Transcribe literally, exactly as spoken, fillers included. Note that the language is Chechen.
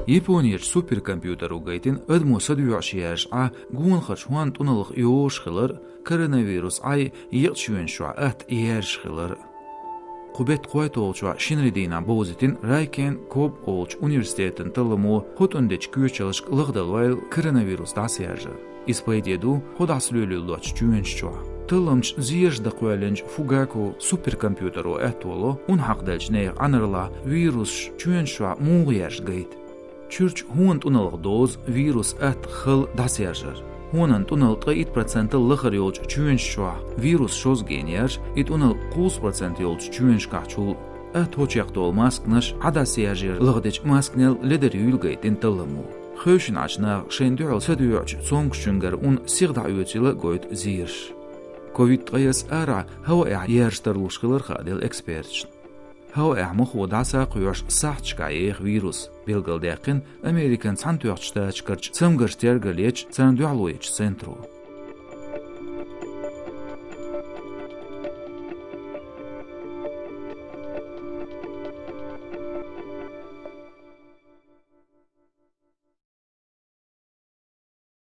Японерчу суперкомпьютеро гайтина адамо садоьӀуш яржа Ӏа гонахарчу хӀонан тӀуналгӀа йогӀуш хилар, коронавирус Ӏай екъачу чоьнаш чохь атта яржаш хилар. Кху беттан кхойтталгӀачохь шинарин дийнахь бовзийтина Райкен Коб олучу университетан талламо хӀотӀун дечу коьчалшка лахдалваьлла коронавирус дӀасаяржар. Иза пайде ду хӀо дӀасалоьлуьйту доцчу чоьнаш чохь. Талламчу зераш дан кхоьллинчу Фугаку суперкомпьютеро аьтто ло, ун хьакхаделлачу нехан Ӏанарлахь вирусаш чоьнаш чохь муха яржа гайта. Чуьрачу хӀонан тӀуналгӀа доза вирус атта хала дӀасаяржар. ХӀонан тӀуналгӀа ткъе итт процентал лахара йолчу чоьнаш чохь вирус шозза генъяржа, и тӀуналгӀа кхузткъа процент йолчу чоьнашкахь чул. Атта хӀо чекхдолу масканаш Ӏа дӀасаяржар лахдечу масканел ледара юйла гайтина талламо. Хевшина Ӏачу наха шайна дуьхьал садоьӀучу цомгушчуьнгара ун сиха дӀаоьцийла гойту зераш. Ковид ткъаесна арахь хӀаваэхь яржа тарлуш хилар хааделла эксперташна. ХӀаваэхь махо дӀасакхоьхьуш сахьташкахь еха вирус, билгалдаьккхина Американ Цхьаьнатоьхначу Штаташкарчу цамгарш тергалъечу, царна дуьхьало ечу центро.